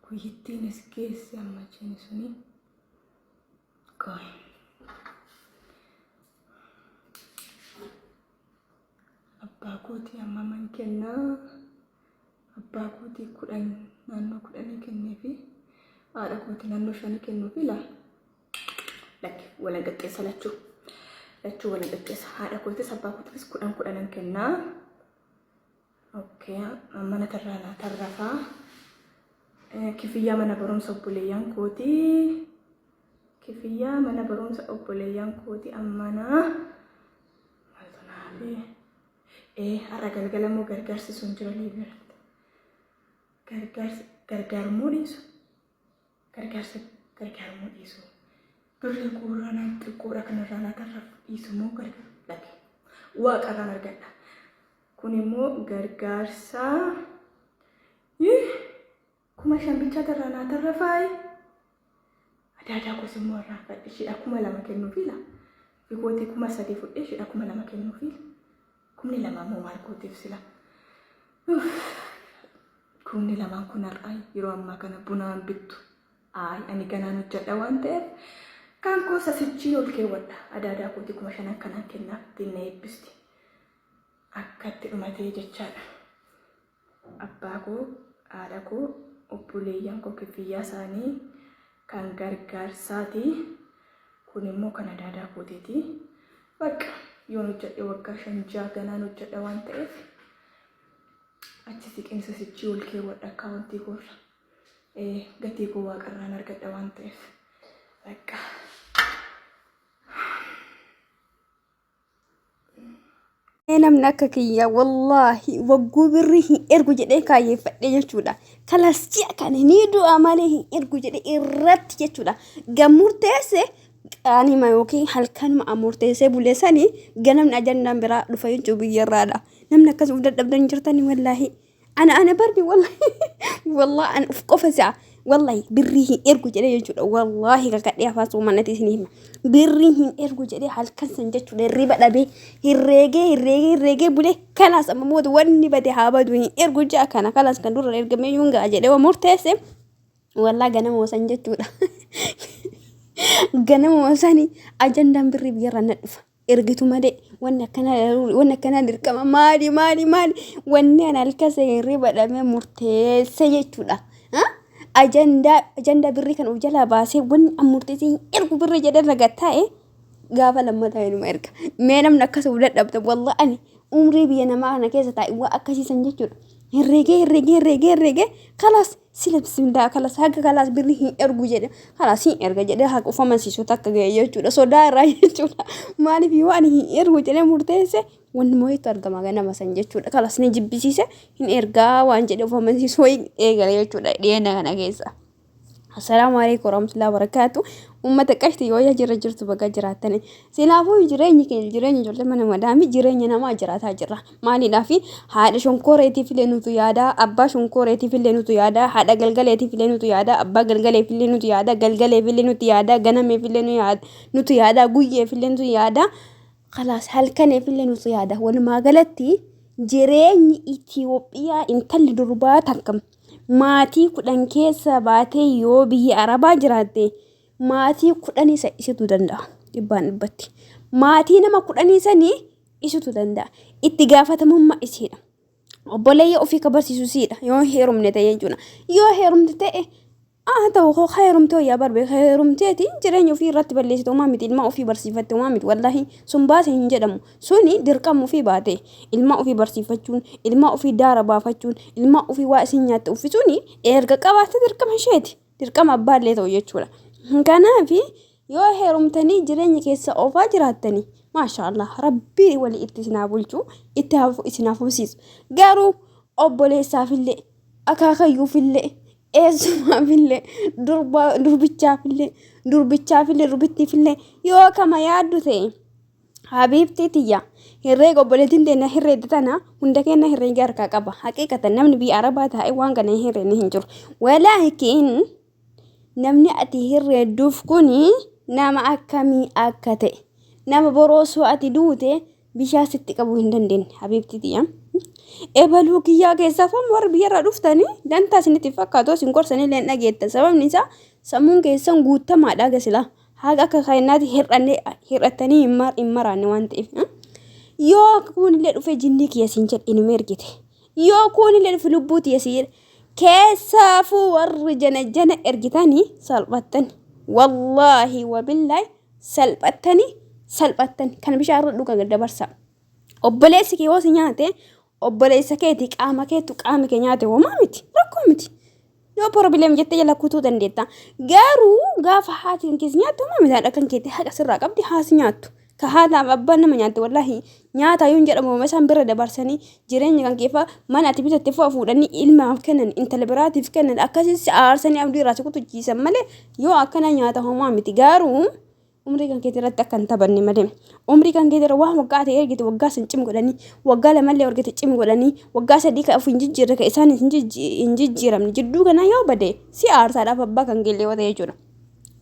Guyyittiinis geesse amma jiini suni. Qoy. Abbaa kootii ammaman kennaa. Abbaa kootii 10 naannoo 10 kenneefi haadha kootii naannoo shanii kennuufi laa. Lakki walan qixxeessa lachuu. Lachuu walan qixxeessa. Haadha kootis abbaa kootiifis 10 kudhanan kennaa. Okay, mana tarraa naa tarrafaa. Kifiyyaa mana barumsa obboleeyyan kootii. Kifiyyaa mana barumsa obboleeyyan kootii ammanaa. Maaltu naafi? Ee, har'a galgala immoo gargaarsi sun jira Liibiyaatti. Gargaarsi gargaarummoo dhiisu. Gargaarsa gargaarummoo dhiisu. Birrii koorraa naa xiqqoodha kanarraa naa tarrafu dhiisu moo gargaaru laki. Waaqarraan argadha. Kun immoo gargaarsa 5000 bichaa tarraa naa tarrafaayi. Adaadaa koos immoo irraanfadhe isheedha 2000 kennuufi la. Fikootii 3000 fudhee isheedha 2000 kennuufi. 2000 immoo maal gooteef sila. Kumni lamaan kun har'aa yeroo ammaa kana bunaan bittu. Ayi ani ganaan hojjedha waan ta'eef kan koo sasichii ol keewwadha. Adaadaa kootii 5000 kanaan kennaaf ittiin na eebbisti. Akkatti dhumatee jechaadha. Abbaa koo, haadha koo, obboleeyyan koo kiffiyyaa isaanii kan gargaarsaati. Kun immoo kan adaadaa kootiiti. Bakka yoon hojjedhe waggaa 5 6 ganaan hojjedha waan ta'eef achi siqeensa sichii ol keewwadha akkaawwantii koorra. Gatii koo waaqarraan argadha waan ta'eef. Bakka. Mee namni akka kiyya wallaahi wagguu birrii hin ergu jedhee kaayyeeffadhe jechuudha. Kalas ji'a kana ni du'a malee hin ergu jedhee irratti jechuudha. Gammurteesse qaanima yookiin halkanuma amurteessee bule sanii ganamni ajandaan biraa dhufa jechuu biyyarraadha. Namni akkas of dadhabdan jirtani wallaahi. Ana ana barbi wallahi wallahi an uf qofa si'a wallahi birrii hin ergu jedhee jechuudha wallahi kakadhee afaan soomanatii isin hima birrii hin ergu jedhee halkan san jechuudha hirriba dhabee herreegee herreegee herreegee bulee kalaas amma mootu wanni bade haa badu hin ergu ja'a kana kalaas kan dura ergamee yuun ga'a jedhee waan murteesse wallahi ganama san jechuudha ganama sani ajandaan birrii biyyarraa na dhufa. Ergitu malee wanni akkanaa wanni akkanaa dirqama maali maali maali wanni ani halkan hirriba dhabee murteesse jechuudha. Ajandaa ajandaa birrii kan of jalaa baasee wanni an murteessee hin ergu birrii jedhee irra taa'e gaafa lammataa inuma erga. Mee namni akkas of dadhabda wallah ani umrii biyya namaa kana keessa taa'e waa akkasiisan jechuudha. Herreegee herreegee herreegee herreegee kalaas Sila bismillah kalas haga kalas birri hin ergu jedhe kalas hin erga jedhe haga of amansiisu takka ga'e jechuudha sodaa irraa jechuudha maaliif yoo ani hin ergu jedhee murteesse wanni wayiitu argama ganama san jechuudha kalas ni jibbisiise hin ergaa waan jedhe of amansiisu wayii eegale jechuudha dhiyeenya kana keessa. Assalaamu alaikum warahmatullahi wabarakatuh. Uummata qashti yoo yaa jirra jirtu baga jiraattani. Silaafuu jireenyi keenya jireenya ijoollee mana madaamii jireenya namaa jiraataa jirra. Maaliidhaaf haadha shonkooreetiif illee nutu yaada, abbaa shonkooreetiif illee nutu yaada, haadha galgaleetiif illee nutu yaada, abbaa galgaleef illee nutu yaada, galgaleef illee nutu yaada, ganameef illee nutu yaada, guyyeef illee nutu yaada. Kalaas halkaneef illee nutu yaada. Walumaa galatti jireenyi Itoophiyaa intalli durbaa takka maatii 10 keessa baatee yoo biyya Arabaa jiraatte maatii kudhanii san isitu danda'a dhibbaan dhibbatti. Maatii nama kudhanii sanii isitu danda'a. Itti gaafatamummaa isiidha. Obboleeyya ofii ka barsiisu isiidha yoo heerumne ta'e jechuudha. Yoo heerumte ta'e haa ta'u koo heerumte wayyaa barbe heerumteeti jireenya ofii irratti balleessite homaa miti ilmaa ofii barsiifatte homaa miti wallaahi sun baase hin jedhamu suni dirqama ofii baate ilmaa ofii barsiifachuun ilmaa ofii daara baafachuun ilmaa ofii waa isin nyaatte uffisuun erga qabaatte dirqama isheeti. Dirqama abbaallee ta'u jechuudha. Kanaaf yoo heerumtanii jireenya keessa oofaa jiraattanii maashaallah rabbii walii itti isin haa bulchu itti haa isin haa fufsiisu. Garuu obboleessaafillee akaakayyuufillee eessumaafillee durba durbichaafillee durbichaafillee durbittiifillee yoo kama yaaddu ta'e habiibtii tiyya herreega obboleettiin teenya herreedde tana hunda keenya herreega harkaa qaba haqiiqatan namni biyya arabaa taa'e waan kana hin herreenne hin jiru walaakin namni ati herreedduuf kuni nama akkamii akka ta'e nama boroo osoo ati duute bishaa sitti qabuu hin dandeenye habiibtii tiyya. Ebaluu kiyyaa keessaa foon warri biyyarraa dhuftanii dantaa isinitti fakkaatu isin gorsanii illee hin dhageettan. Sababni isaa sammuun keessan guutamaadha gasilaa. Haga akka keenyaatti hir'annee hir'attanii hin maraanne waan ta'eef. Yoo kuunillee dhufee jinnii kiyya siin jedhe inuma ergite. Yoo kuunillee dhufe lubbuu tiyya siin jedhe. Keessaafuu warri jana jana ergitanii salphattani. Wallaahi wabillaahi salphattanii salphattani. Kana bishaan irra dhuga dabarsaa. Obboleessi kee yoo si nyaate obboleessa keeti qaama keetu qaami kee nyaate homaa miti rakkoo miti. No problem jettee jala kutuu dandeetta. Garuu gaafa haati kan keessa nyaattu homaa miti haadha kan keetti haqa sirraa qabdi haasi nyaattu. Ka haadhaaf abbaan nama nyaatte wallaahi nyaata yoo hin jedhamu homaa isaan bira dabarsanii jireenya kan keefaa mana ati bitatte fu'a fuudhanii ilmaaf kennan intala biraatiif kennan akkasii si aarsanii abdii irraa si kutuchiisan malee yoo akkana nyaata homaa miti garuu Umrii kan keetii irratti akka hin taphanne malee. Umrii kan keetii irra waan waggaa ta'e ergite waggaa san cim godhanii waggaa lamallee ergite cim godhanii waggaa sadii ka of hin jijjiirre ka isaan hin jijjiiramne jidduu kanaa yoo bade si aarsaadhaaf abbaa kan keellee yoo ta'e jechuudha.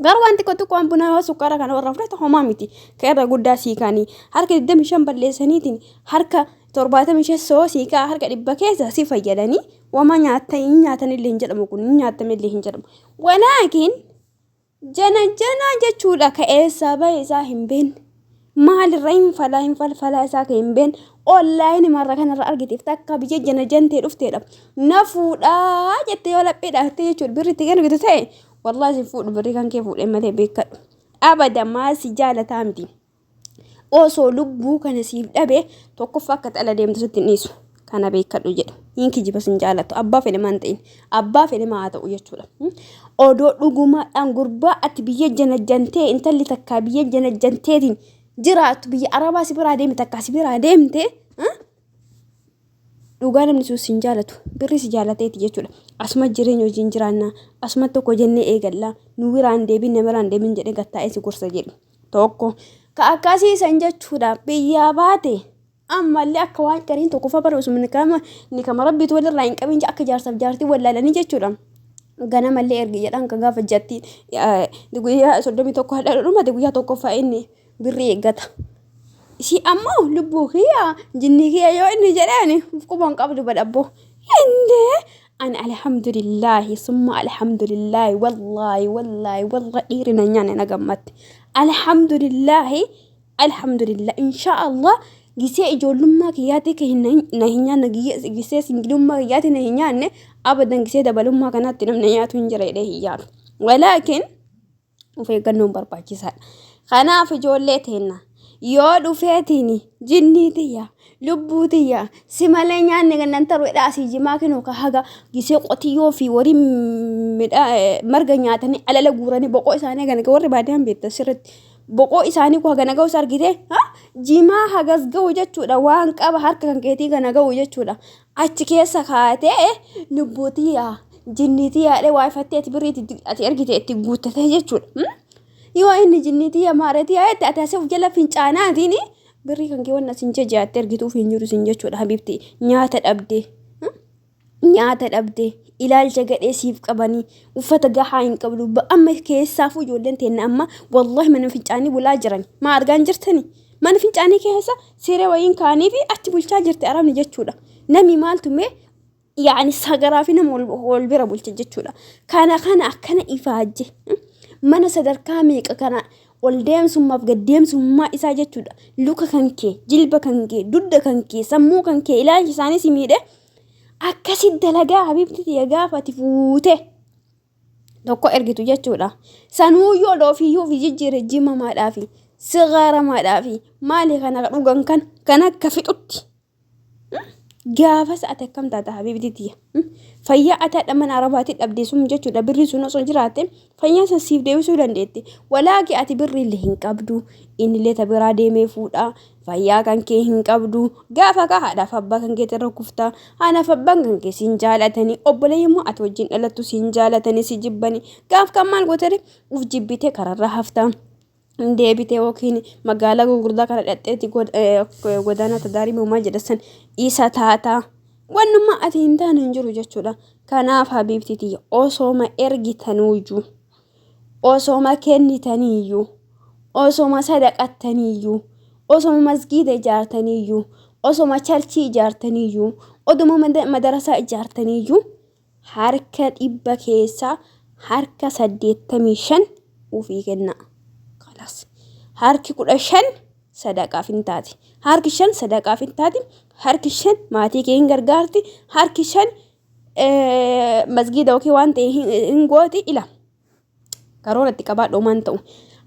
Garuu waan xiqqoo xiqqoo waan bunaa yoo sukkaara kana warra fudhate homaa miti. Ka irra guddaa sii kaanii harka 25 balleessaniitiin harka 75 soo sii kaa harka 100 keessa si fayyadanii wama nyaatta hin nyaatanillee hin jedhamu kun hin nyaatamillee hin jedhamu. Walaakin Janajjanaa jechuudha ka eessaa bahe isaa hin beekne. Maalirra hin falaa hin falfalaa isaa ka hin beekne. Onlaayinii marra kanarra argiteef takka biyya janajjantee dhufteedha. Na fuudhaa jettee yoo laphee dhaattee jechuudha birri itti kennitu ta'e wallaahi si fuudhu birrii kan kee fuudhee malee beekadhu. Abada maal si jaalataa miti. Osoo lubbuu kana siif dhabe tokkoffaa akka xala deemtu sitti hin dhiisu. Kana beekadhu jedhe. Hin kijiba sin jaalatu. Abbaa fedhe maan ta'in. Abbaa fedhe maa haa ta'u jechuudha. Odoo dhugumaadhaan gurbaa ati biyya janajjantee intalli takkaa biyya janajjanteetiin jiraattu biyya arabaa si biraa deemte takkaa si biraa deemte Dhugaa namni sun sin jaalatu birri si jaalateeti jechuudha. Asuma jireenya hojiin jiraanna asuma tokko jennee eegalla nu biraan deebiin na biraan deebiin jedhee gattaa'ee si gorsa jedhu. Tokko ka akkasii san jechuudha biyyaa baate ammallee akka waan gariin tokko fa bara osuma nikama nikama rabbiitu walirraa hin qabin akka jaarsaaf jaartii wallaalanii jechuudha. Ganamallee ergi jedhan ka gaafa jatti guyyaa 31 hadha dhumate guyyaa tokkoffaa inni birrii eeggata. Ishii ammoo lubbuu kiyya jinnii kiyya yoo inni jedheen quba hin qabdu badhabbo. Indee ani alhamdulillaahi summa alhamdulillaahi wallaahi wallaahi wallaahi dhiirri na nyaanne na gammatte. Alhamdulillaahi alhamdulillah inshaa Allah gisee ijoollummaa kiyyaatti ka hin na hin nyaanne gisee singilummaa kiyyaatti na hin nyaanne abadan gisee dabalummaa kanaatti namni nyaatu hin jira jedhee hin yaadu. Walaakin of eeggannoon barbaachisaadha. Kanaaf ijoollee teenna yoo dhufeetiin jinnii tiyya lubbuu tiyya si malee nyaanni gannan taru jedhaa asii jimaa kennu ka haga gisee qotiyyoo fi warii midhaa marga nyaatanii alala guuranii boqoo isaanii hagana warri baadiyaan beektan sirriitti boqoo isaanii ku hagana ga'us argite jimaa hagas ga'u jechuudha waan qaba harka kan keetii kana ga'u jechuudha achi keessa kaatee lubbuu tiyya jinnii tiyya jedhee waa ifattee ati birrii ati ergite itti guuttatee jechuudha. Yoo inni jinnii tiyya maaree tiyya jette ati asii of jala fincaanaatiin birrii kan kee wanna sin jajaatte ergituuf hin jiru sin jechuudha habiibti nyaata dhabdee. Nyaata dhabdee ilaalcha gadhee siif qabanii uffata gahaa hin qabdu amma keessaafuu ijoolleen teenna amma wallahi mana fincaanii bulaa jiran maa argaa hin jirtanii. Mana fincaanii keessa siree wayiin kaanii fi achi bulchaa jirti arabni jechuudha. Nami maaltu mee yaani sagaraa fi nama wal bira bulcha jechuudha. Kana kana akkana ifaajje mana sadarkaa meeqa kana ol deemsummaaf gad deemsummaa isaa jechuudha. Luka kan kee, jilba kan kee, dugda kan kee, sammuu kan kee ilaalchi isaanii si miidhe akkasi dalagaa habiibti tiyya gaafa ati fuute. Tokko ergitu jechuudha. Sanuu yoo ofiiyyuu ofii jijjiire jimamaadhaafi sigaaramaadhaafi maali kana dhugan kan kan akka fixutti. Gaafas ati akkam taata habiibti tiyya. Fayyaa ati hadha mana arabaatti dhabde sun jechuudha birrii sun osoo jiraatte fayyaa san siif deebisuu dandeetti. Walaaki ati birrii illee hin qabdu innillee ta biraa deemee fuudha. Fayyaa kan kee hin qabdu. Gaafa kaa haadhaaf abbaa kan keetti irra kufta. Haadhaaf abbaan kan kee siin jaalatanii obboleeyyan immoo ati wajjin dhalattu siin jaalatanii si jibbanii. Gaaf kan maal gootere uf jibbitee kararra hafta. Deebitee yookiin magaalaa gurguddaa kana dhaqxeeti godaanaa tadaarii moomaa jedha san isa taata. Wannummaa ati hin taane hin jiru jechuudha. Kanaaf habiibti tiyya osooma ergitanuuyyuu osooma kennitaniiyyuu osoma sadaqattaniiyyuu, osoma masgiida ijaartaniiyyuu, osoma charchii ijaartaniiyyuu, Oduma madarasaa ijaartaniiyyuu harka 100 keessaa harka 85 ufii kennaa. Kalaas. Harki 15 sadaqaaf hin taati. Harki 5 sadaqaaf hin taati. Harki 5 maatii kee hin gargaarti. Harki 5 masgiida yookiin waan ta'e hin gooti ila. Karoora itti qabaadhu homaan ta'u.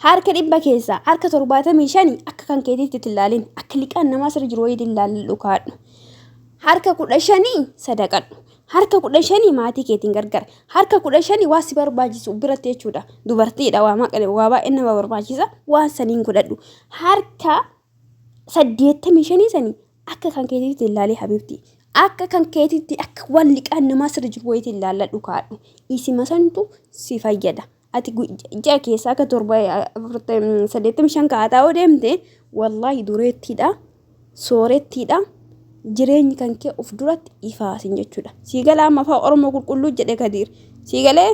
Harka 100 keessaa harka 75 akka kan keetiitti itti ilaalin. Akka liqaan namaa sirra jiru wayiitti ilaalladhu kaadhu. Harka 15 sadaqadhu. Harka 15 maatii keetiin gargar. Harka 15 waa si barbaachisu biratti jechuudha. Dubartiidha waa maqale waa baay'ee nama barbaachisa. Waan saniin godhadhu. Harka 85 sanii akka kan keetiitti ilaalii habiibti. Akka kan keetiitti akka waan liqaan namaa sirra jiru wayiitti ilaalladhu kaadhu. Isima santu si fayyada. Ati ji'a keessaa akka 7 85 kaataa yoo deemte wallaahi dureettiidha. Soorettiidha. Jireenyi kan kee of duratti ifaasin jechuudha. Sii galee amma afaan Oromoo qulqulluu jedhe Kadiir. Sii galee?